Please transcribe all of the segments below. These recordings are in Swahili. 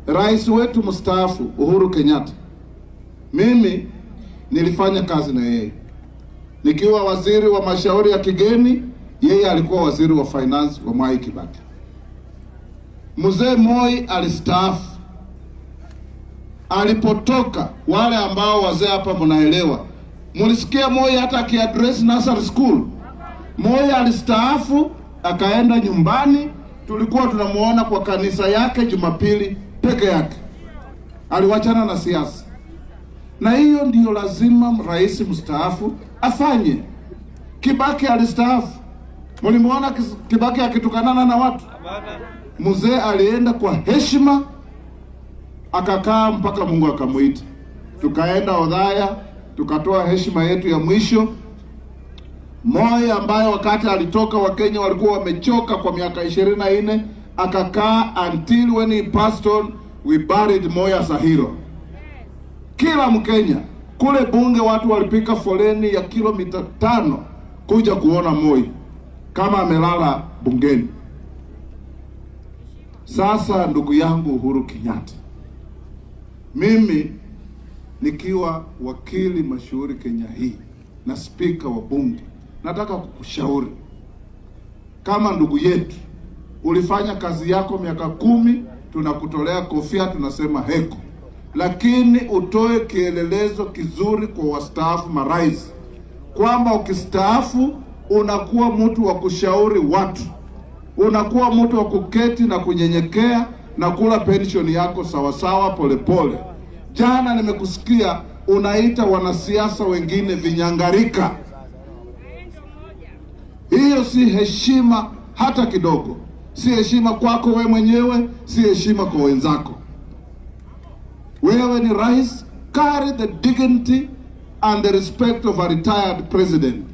Rais wetu mstaafu Uhuru Kenyatta, mimi nilifanya kazi na yeye nikiwa waziri wa mashauri ya kigeni, yeye alikuwa waziri wa finance wa Mwai Kibaki. Mzee Moi alistaafu. Alipotoka, wale ambao wazee hapa mnaelewa, mulisikia Moi hata akiaddress nursery school. Moi alistaafu akaenda nyumbani, tulikuwa tunamuona kwa kanisa yake Jumapili peke yake, aliwachana na siasa. Na hiyo ndiyo lazima rais mstaafu afanye. Kibaki alistaafu, mlimuona Kibaki akitukanana na watu? Mzee alienda kwa heshima, akakaa mpaka Mungu akamuita. Tukaenda Othaya, tukatoa heshima yetu ya mwisho. Moi ambaye wakati alitoka Wakenya walikuwa wamechoka kwa miaka 24, akakaa until when he passed on, we buried Moi as a hero. Kila Mkenya kule bunge watu walipiga foleni ya kilomita 5 kuja kuona Moi kama amelala bungeni. Sasa ndugu yangu Uhuru Kenyatta, mimi nikiwa wakili mashuhuri Kenya hii na spika wa bunge, nataka kukushauri kama ndugu yetu. Ulifanya kazi yako miaka 10, tunakutolea kofia, tunasema heko, lakini utoe kielelezo kizuri kwa wastaafu marais, kwamba ukistaafu unakuwa mtu wa kushauri watu, unakuwa mtu wa kuketi na kunyenyekea na kula pension yako sawasawa, polepole. Jana nimekusikia unaita wanasiasa wengine vinyangarika. Hiyo si heshima hata kidogo. Si heshima kwako we mwenyewe, si heshima kwa wenzako. Wewe ni rais, carry the dignity and the respect of a retired president.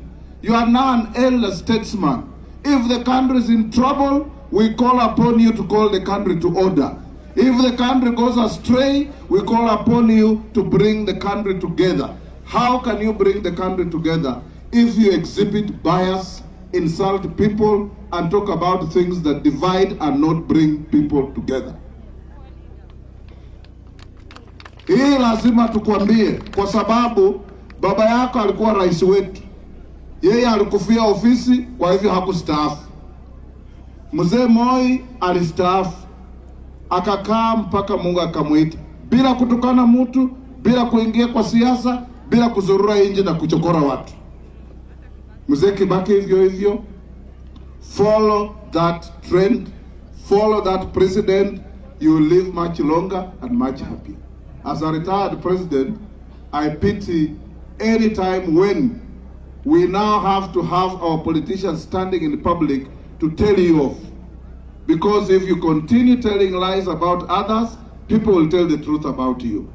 You are now an elder statesman. If the country is in trouble, we call upon you to call the country to order. If the country goes astray, we call upon you to bring the country together. How can you bring the country together if you exhibit bias, insult people, and talk about things that divide and not bring people together? Hii lazima tukwambie, kwa sababu baba yako alikuwa rais wetu, yeye alikufia ofisi, kwa hivyo hakustaafu. Mzee Moi alistaafu akakaa mpaka Mungu akamwita, bila kutukana mtu, bila kuingia kwa siasa, bila kuzurura nje na kuchokora watu. Mzee Kibaki hivyo hivyo. Follow that trend, follow that president, you will live much longer and much happier. As a retired president, I pity any time when we now have to have our politicians standing in public to tell you off. Because if you continue telling lies about others, people will tell the truth about you.